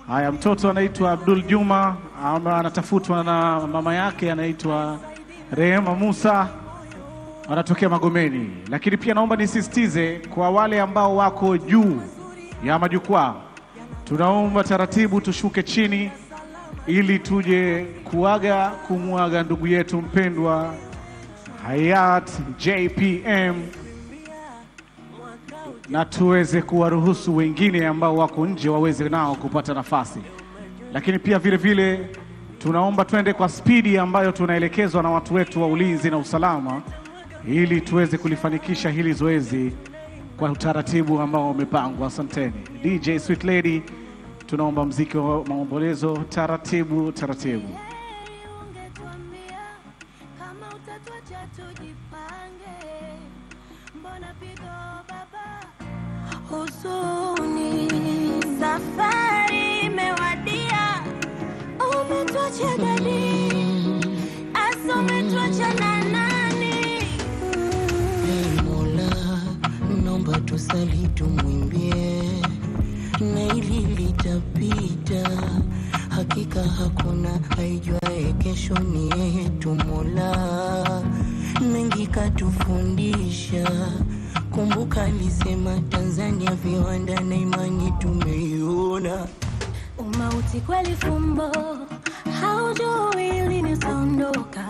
Haya, mtoto anaitwa Abdul Juma, ama anatafutwa na mama yake anaitwa Rehema Musa, anatokea Magomeni. Lakini pia naomba nisisitize kwa wale ambao wako juu ya majukwaa, tunaomba taratibu tushuke chini ili tuje kuaga kumuaga ndugu yetu mpendwa Hayat JPM, na tuweze kuwaruhusu wengine ambao wako nje waweze nao kupata nafasi. Lakini pia vile vile tunaomba twende kwa spidi ambayo tunaelekezwa na watu wetu wa ulinzi na usalama, ili tuweze kulifanikisha hili zoezi kwa utaratibu ambao umepangwa. Asanteni. DJ Sweet Lady, tunaomba mziki wa maombolezo taratibu taratibu. Huzuni, safari imewadia, umetuacha dadi, asa umetuacha na nani? Hey Mola, naomba tusali tumwimbie, na hili litapita, hakika hakuna aijuaye kesho ni yetu Mola. Mengi katufundisha, kumbuka alisema Tanzania viwanda na imani tumeiona. Umauti kweli fumbo, haujui lini utaondoka.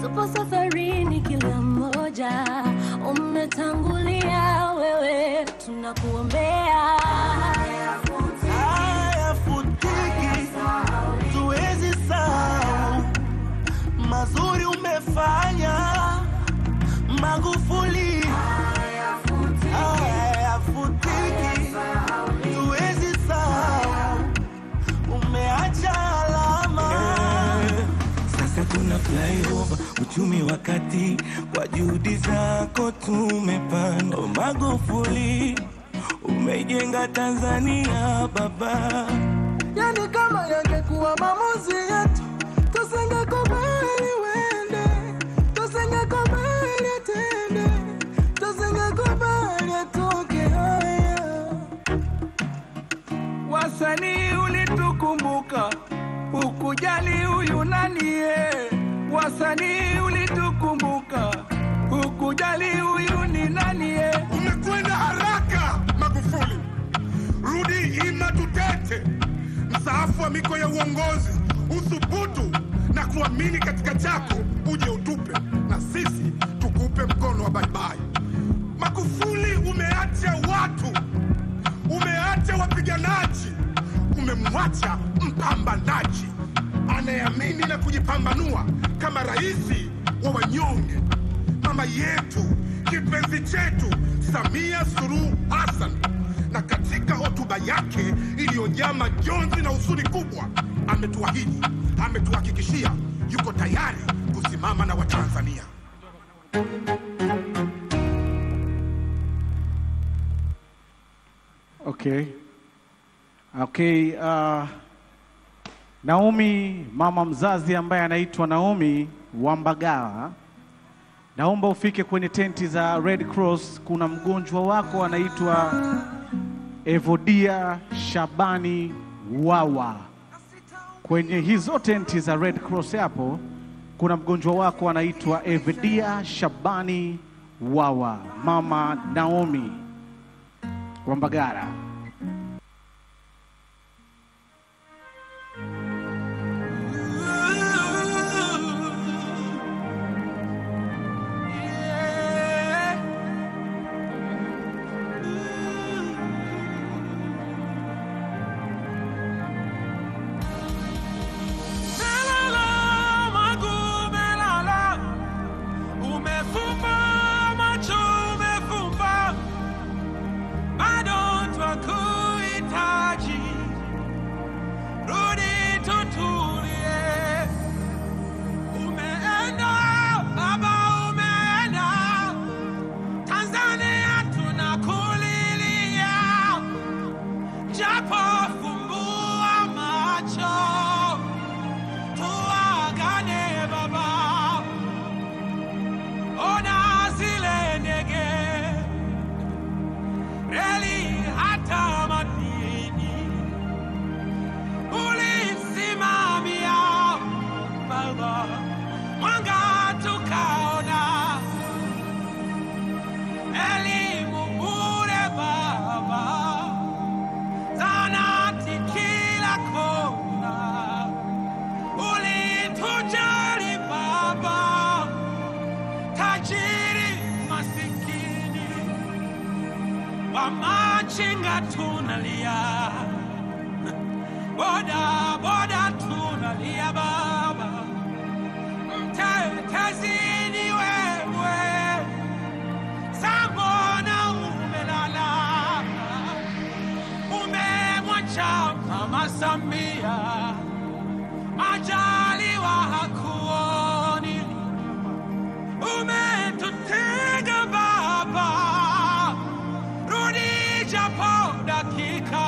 Tupo safarini kila mmoja, umetangulia wewe, tunakuombea. Hayafutiki, tuwezi sahau mazuri umefanya Magufuli. Hayafutiki, tuwezi sahau, umeacha alama. Sasa tuna flyover, uchumi wakati, kwa juhudi zako tumepanda. Magufuli, umejenga Tanzania baba. Yani kama yangekuwa maamuzi yetu, tusingekubali wende, tusingekubali tende, tusingekubali atoke. Haya, wasanii ulitukumbuka, ukujali huyu nani? Wasanii ulitukumbuka, ukujali huyu ni nani? Umekwenda haraka Magufuli, rudi ima tutete. Msaafu wa miko ya uongozi, uthubutu na kuamini katika chako, uje utupe na sisi tukupe mkono wa bye bye. Magufuli, umeacha watu, umeacha wapiganaji, umemwacha mpambanaji anayeamini na kujipambanua kama rais wa wanyonge. Mama yetu, kipenzi chetu, Samia Suluhu Hassan, na katika hotuba yake iliyojaa majonzi na huzuni kubwa, ametuahidi, ametuhakikishia yuko tayari kusimama na Watanzania. Okay. Okay, Naomi, mama mzazi ambaye anaitwa Naomi Wambagala, naomba ufike kwenye tenti za Red Cross. Kuna mgonjwa wako anaitwa Evodia Shabani Wawa. Kwenye hizo tenti za Red Cross hapo kuna mgonjwa wako anaitwa Evodia Shabani Wawa, mama Naomi Wambagala. Umefumba macho, umefumba, bado twaka Wamachinga tunalia, boda boda tunalia baba, mtetezi ni wewe, sambona umelala, umemwacha Mama Samia, Majaliwa hakuoni, umetutega baba, rudi japo dakika.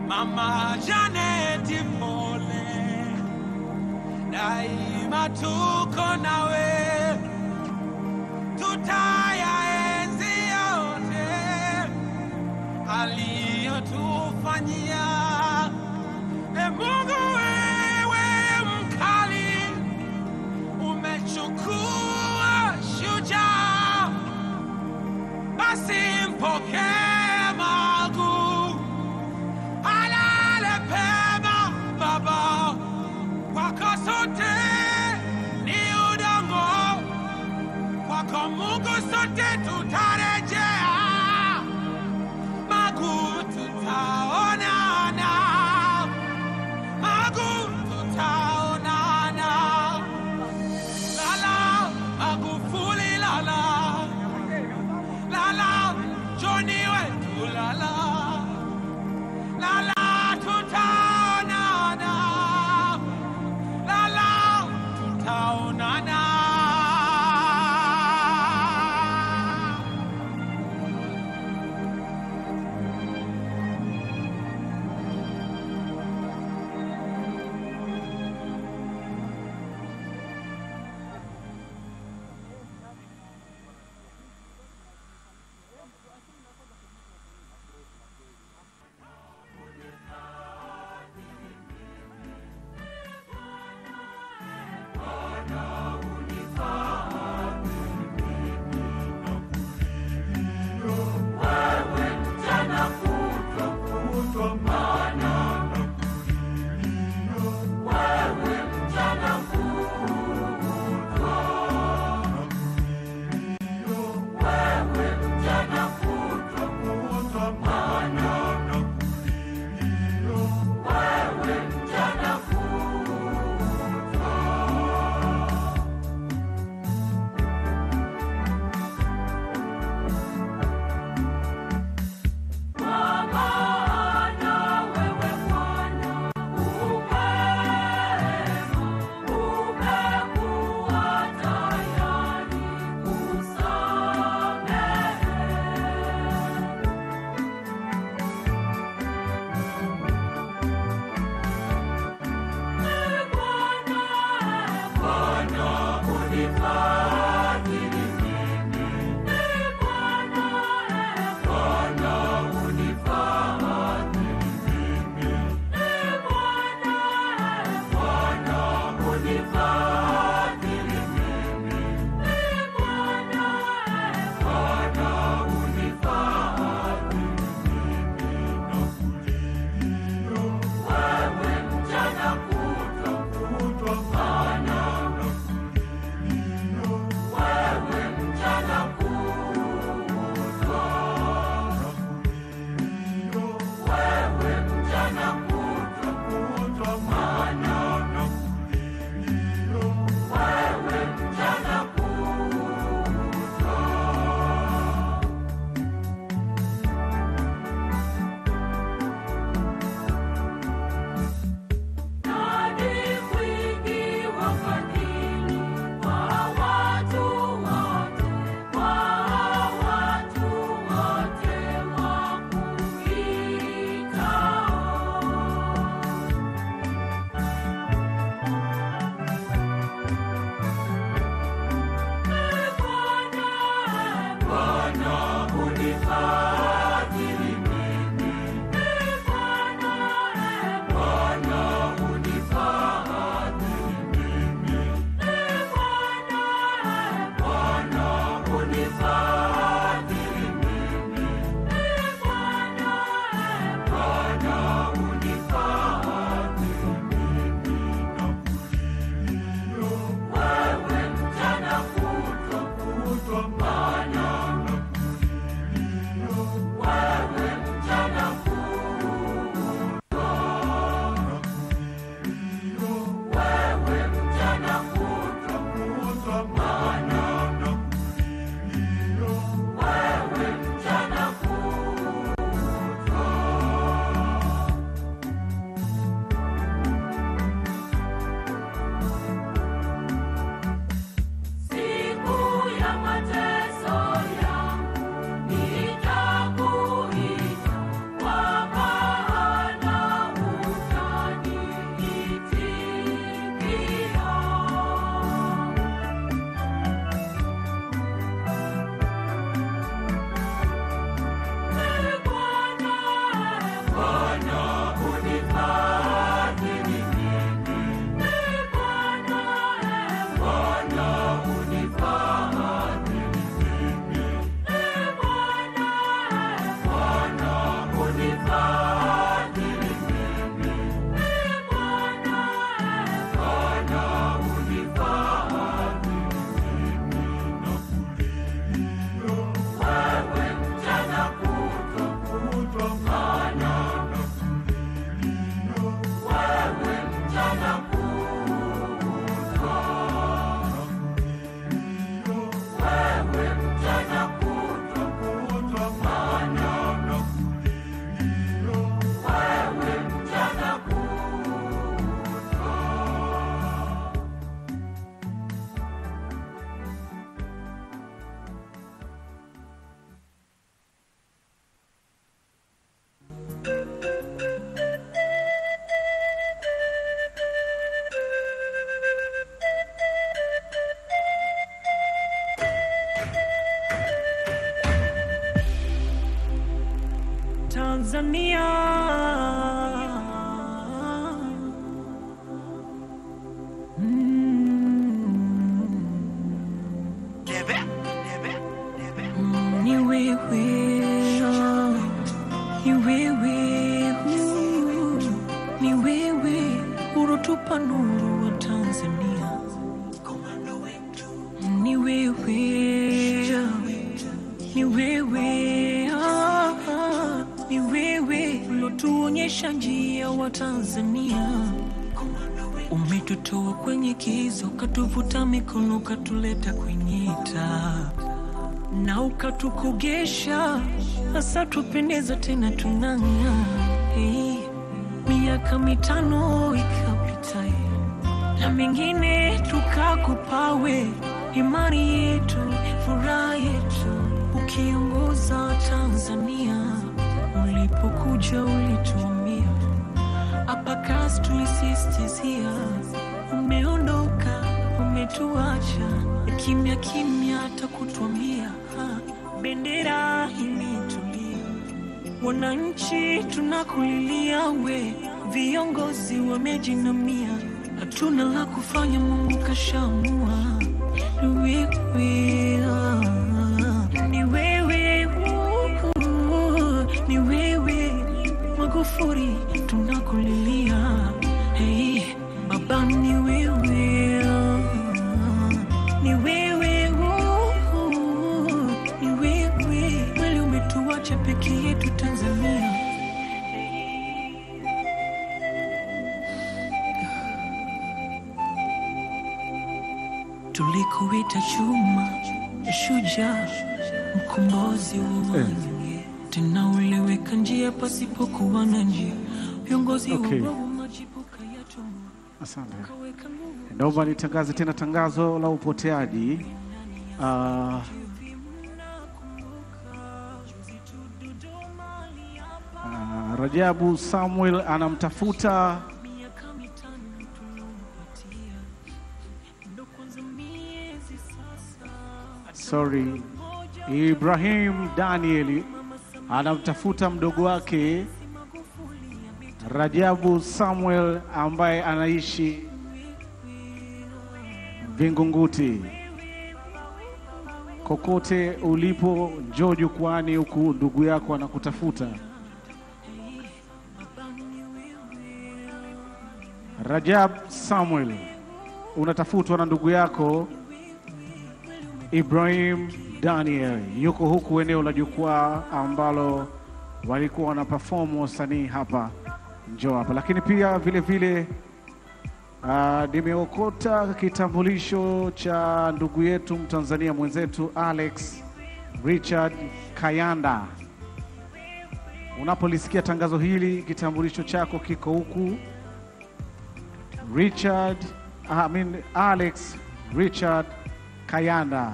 Mama Janeti pole, daima tuko nawe, tutayaenzi yote aliyotufanyia. E Mungu wewe mkali, umechukua shujaa, basi mpokee Magu, alale pema baba, kwako sote ni udongo, kwako Mungu sote tutarejea. Magu tutaonana, Magu tutaonana, lala Magufuli lala, lala Johnny wetu lala, lala tutaonana, lala tutaonana. Umetuonyesha njia wa Tanzania, umetutoa kwenye kiza, ukatuvuta mikono, ukatuleta kwenye taa, na ukatukogesha, hasa tupendeza tena tunang'aa. Hey, miaka 5 ikapita na mengine tukakupawe, imani yetu, furaha yetu, ukiongoza Tanzania. Ulipokuja ulituambia, hapa kazi tulisisitizia. Umeondoka, umetuacha kimya kimya, hata kutuambia. Bendera imetulia, wananchi tunakulilia we, viongozi wamejinamia, hatuna la kufanya, Mungu kashamua. Ni wewe, ni wewe Magufuli, tunakulilia. Hey, baba ni wewe, ni wewe, ni wewe, kweli umetuacha peke yetu Tanzania. Tulikuita chuma, shujaa, mkombozi wa wanyonge, tena uliweka njia pasipokuwa na njia, viongozi waovu machipuka ya tumbo. Asante. Naomba nitangaze tena tangazo la upoteaji. Rajabu Samuel anamtafuta Ibrahim Daniel anamtafuta mdogo wake Rajabu Samuel ambaye anaishi Vingunguti. Kokote ulipo, njoo jukwani huku ndugu yako anakutafuta. Rajab Samuel unatafutwa na ndugu yako Ibrahim Daniel, yuko huku eneo la jukwaa ambalo walikuwa wana perform wasanii hapa, njoo hapa. Lakini pia vile vile nimeokota kitambulisho cha ndugu yetu Mtanzania mwenzetu Alex Richard Kayanda. Unapolisikia tangazo hili, kitambulisho chako kiko huku. Alex Richard Kayanda.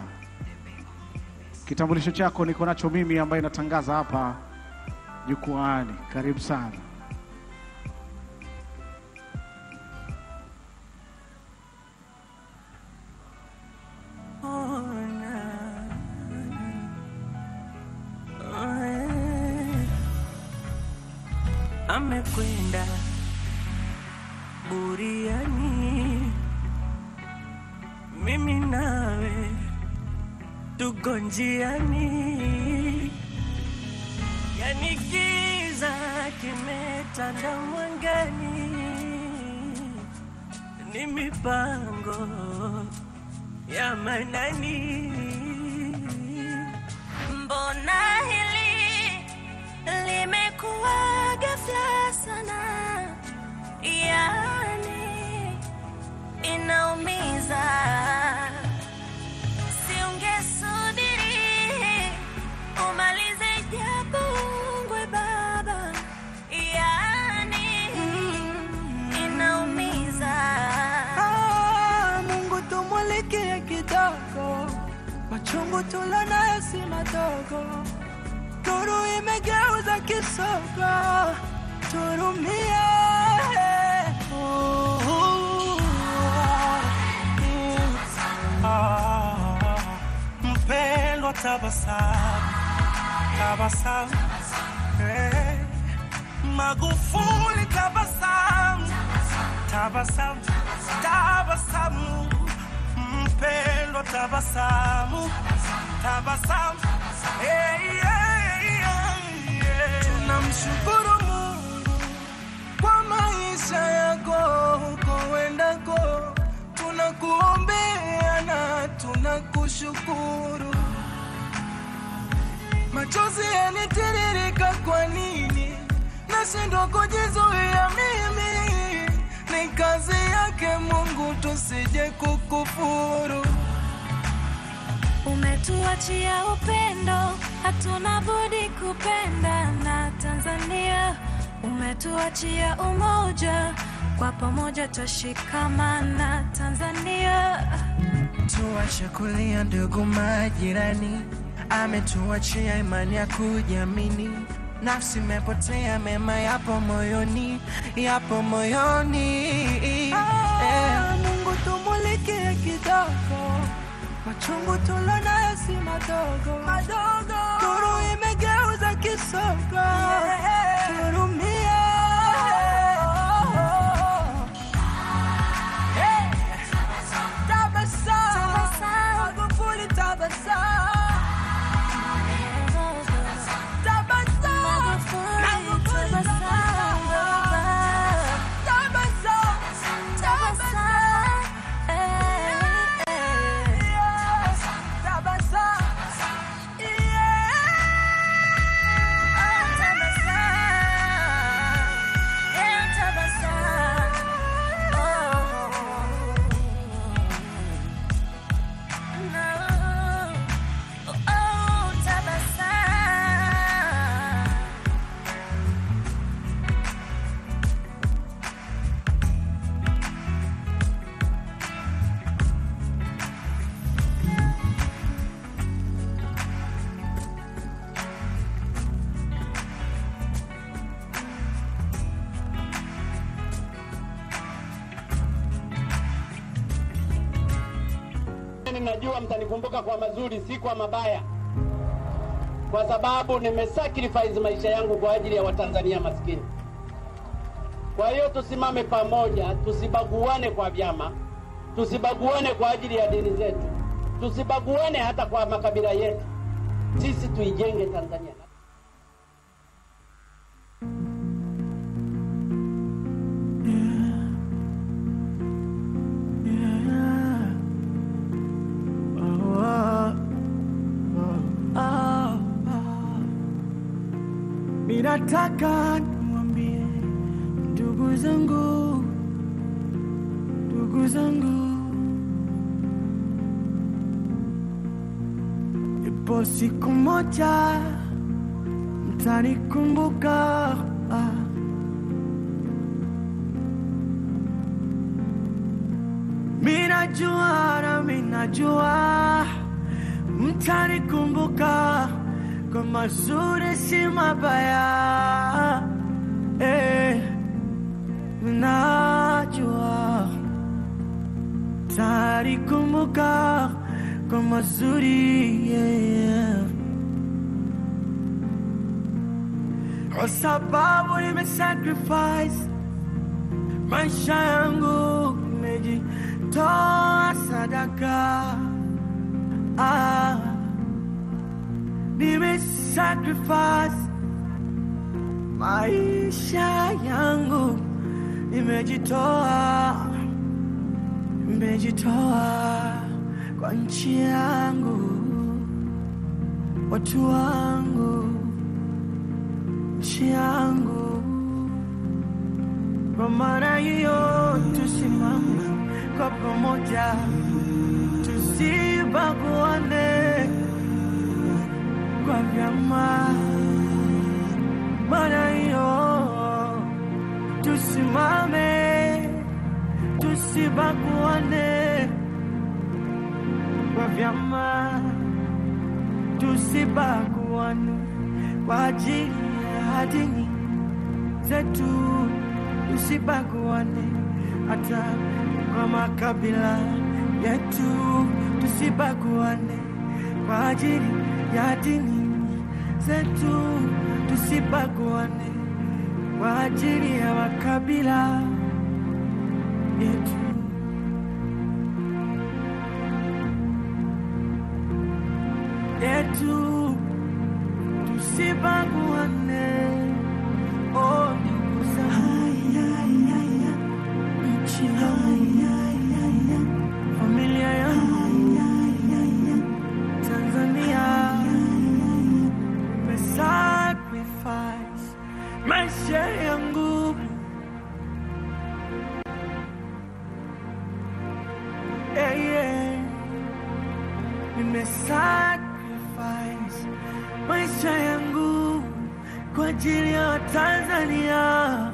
Kitambulisho chako niko nacho mimi ambaye natangaza hapa jukwaani. Karibu sana. Amekwenda buriani, mimi nawe tuko njiani, yani giza kimetanda mwangani, ni mipango ya manani. Mbona hili limekuwa ghafla sana, yani inaumiza. Siungesubiri umalize japo ungwe baba, yani inaumiza. Mungu tumwalikie kidogo, machungu tulionayo si madogo. Nuru imegeuza kisogo, turumie. Mpendwa tabasamu, tabasamu, hey. Magufuli tabasamu, tabasamu, tabasamu. Mpendwa tabasamu, tabasamu, hey, hey, hey. Tunamshukuru Mungu kwa maisha yako huko uendako, tunakuombea na tunakushukuru. Machozi yanitiririka kwa nini? Na Nimeshindwa kujizuia mimi, ni kazi yake Mungu, tusije kukufuru. Umetuachia upendo, hatuna budi kupendana Tanzania. Umetuachia umoja, kwa pamoja tushikamana Tanzania. Tuache kulia ndugu majirani, ametuachia imani ya kujiamini. Nafsi imepotea, mema yapo moyoni, yapo moyoni. Mungu tumulike kidogo, machungu tulonayo si madogo madogo. Duru imegeuza kisogo, turumie. Tabasamu, Magufuli tabasamu. Najua mtanikumbuka kwa mazuri, si kwa mabaya, kwa sababu nimesacrifice maisha yangu kwa ajili ya Watanzania maskini. Kwa hiyo tusimame pamoja, tusibaguane kwa vyama, tusibaguane kwa ajili ya dini zetu, tusibaguane hata kwa makabila yetu. Sisi tuijenge Tanzania. Nataka niwaambie ndugu zangu, ndugu zangu, ipo siku moja mtanikumbuka. Mimi najua na mimi najua mtanikumbuka kwa mazuri si mabaya. Najua mtanikumbuka kwa mazuri, yeah. Kwa sababu nimesacrifice maisha yangu, nimejitoa sadaka. Nimesacrifice maisha yangu, nimejitoa, nimejitoa kwa nchi yangu, watu wangu, nchi yangu. Kwa maana hiyo tusimame kwa pamoja, tusibaguane kwa vyama. Maana hiyo tusimame, tusibaguane kwa vyama, tusibaguane kwa ajili ya dini zetu, tusibaguane hata kwa makabila yetu, tusibaguane kwa ajili ya dini zetu, tusibaguane kwa ajili ya makabila yetu. Yetu tusibaguane, oh ndugu zangu, nchi yangu, familia yangu, Tanzania. Sacrifice maisha Nimesacrifice maisha yangu kwa ajili ya Tanzania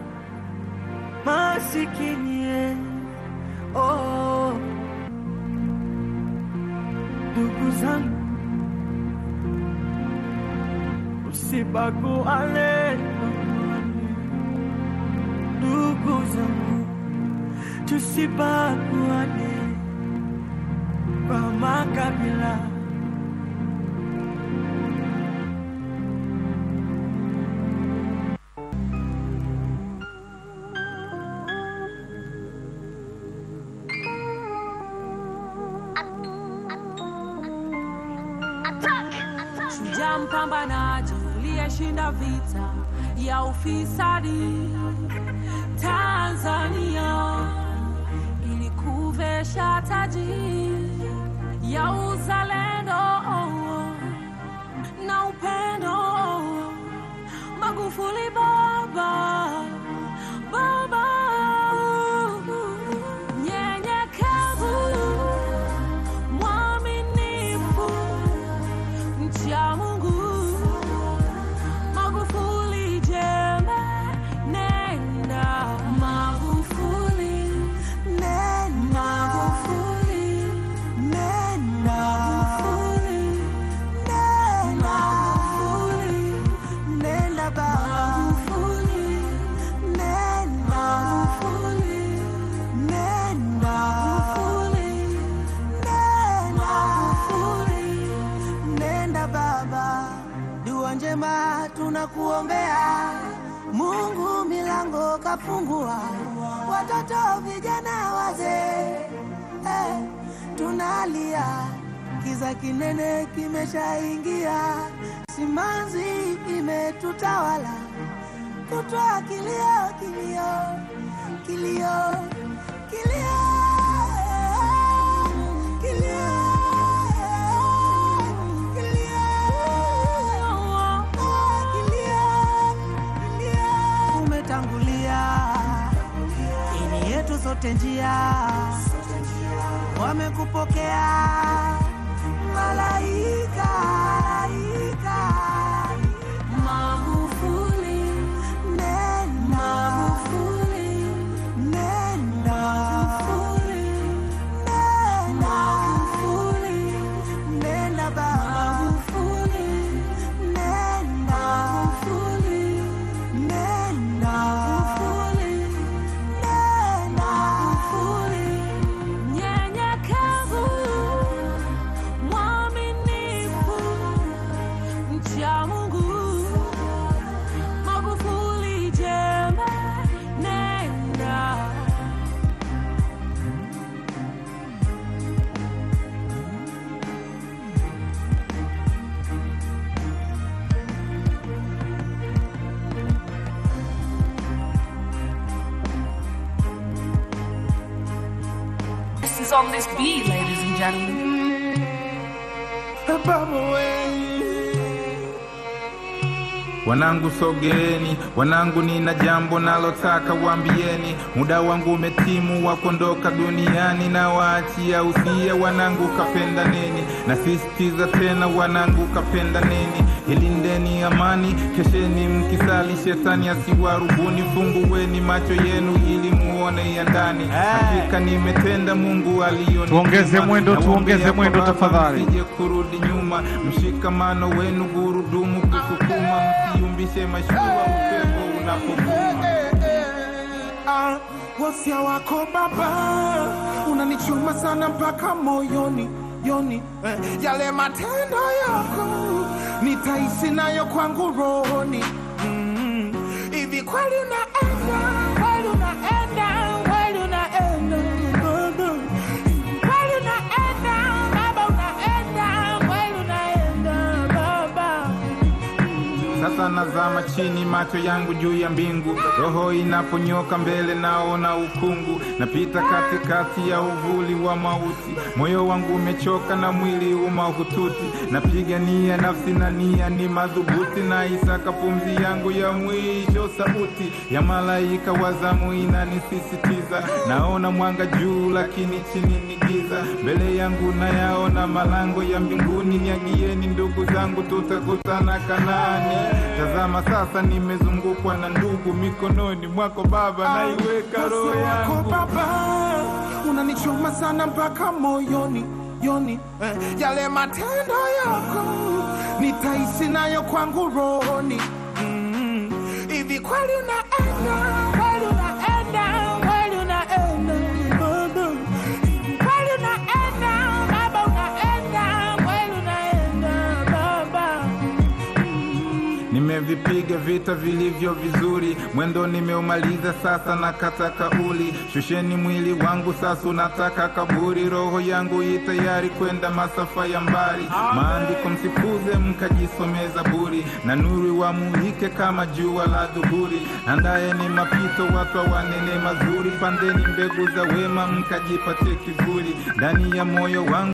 masikini. Oh, ndugu zangu, usibaguane. Ndugu zangu, tusibaguane kwa makabila. Shujaa mpambanaji uliyeshinda vita ya ufisadi, Tanzania ilikuvesha taji ya uzalendo na upendo. Magufuli baba, baba nyenyekevu, mwaminifu, mcha Mungu. Magufuli jembe, nenda. Magufuli, nenda. Magufuli, nenda. Magufuli, nenda. Magufuli, nenda baba. Magufuli, nenda. Magufuli, nenda. Magufuli, nenda. Magufuli, nenda baba. Dua njema tunakuombea, Mungu milango kafungua, watoto vijana wazee, tunalia, kiza kinene kimeshaingia, simanzi imetutawala, kutoa kilio kilio kilio kilio kilio kilio. Umetangulia ini yetu sote njia, wamekupokea malaika. Magufuli, nenda. Magufuli, nenda. Magufuli, nenda. Magufuli, nenda baba. Magufuli, nenda. Magufuli, nenda. Magufuli, nenda. Magufuli, nyenyekevu, mwaminifu, mcha Mungu. Magufuli jembe, nenda. This is on this beat, ladies and gentlemen. Wanangu sogeeni, wanangu nina jambo nalotaka waambieni. Muda wangu umetimu wa kuondoka duniani, na waachia usia wanangu kapendaneni. Nasisitiza tena wanangu kapendaneni, ilindeni amani, kesheni mkisali, shetani asiwarubuni. Fungueni macho yenu ili muone ya ndani. Hakika nimetenda Mungu aliyonituma. Tuongeze mwendo, tuongeze mwendo tafadhali. Msije kurudi nyuma, mshikamano wenu gurudumu kusukuma, msiumbishe mashua upepo unapovuma. Wasia wako baba unanichuma sana mpaka moyoni yoni, yale matendo yako nitaishi nayo kwangu rohoni. Hivi kweli unaenda, kweli unaenda, kweli unaenda baba. Kweli unaenda baba, unaenda, kweli unaenda baba. Sasa nazama chini, macho yangu juu ya mbingu. Roho inaponyoka mbele naona ukungu, napita katikati ya uvuli wa mauti. Moyo wangu umechoka na mwili umahututi, napigania nafsi na nia ni madhubuti, na isaka pumzi yangu ya mwisho. Sauti ya malaika wa zamu inanisisitiza, naona mwanga juu lakini chini ni giza. Mbele yangu nayaona malango ya mbinguni, niagieni ndugu zangu tutakutana Kanani. Tazama sasa nimezungukwa na ndugu, mikononi mwako Baba naiweka roho yangu. Baba, unanichoma sana mpaka moyoni yoni, yale matendo yako nitaishi nayo kwangu rohoni. Hivi kweli unaenda, kweli unaenda, kweli unaenda Baba. Hivi kweli unaenda, Baba unaenda, kweli unaenda Baba. Nimevipiga vita vilivyo vizuri, mwendo nimeumaliza sasa nakata kauli. Shusheni mwili wangu sasa unataka kaburi, roho yangu itayari kwenda masafa ya mbali. Maandiko msipuze mkajisome Zaburi, na nuru wamulike kama jua la dhuhuri. Andaeni mapito watu wanene mazuri, pandeni mbegu za wema mkajipatie kivuli. Ndani ya moyo wangu